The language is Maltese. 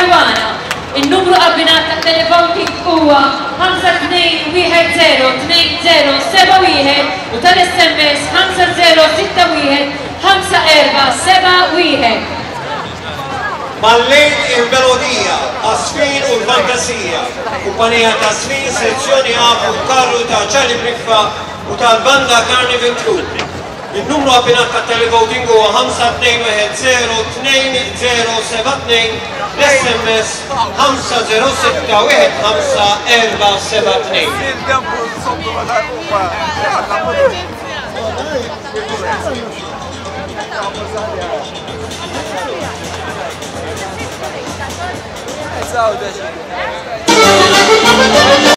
Caruana. In-numru abbinat tat-televoting huwa 5210 2071 u tal-SMS 5061 5471. Mal-lejl il-melodija, għaż-żfin u l-fantasija. Kumpanija ta' żfin sezzjoni A fuq karru ta' Charlie Briffa u tal-banda Carnival Troupe. In-numru abbinat tat-televoting huwa 5210 2072, l-SMS 50615472. Għawdex.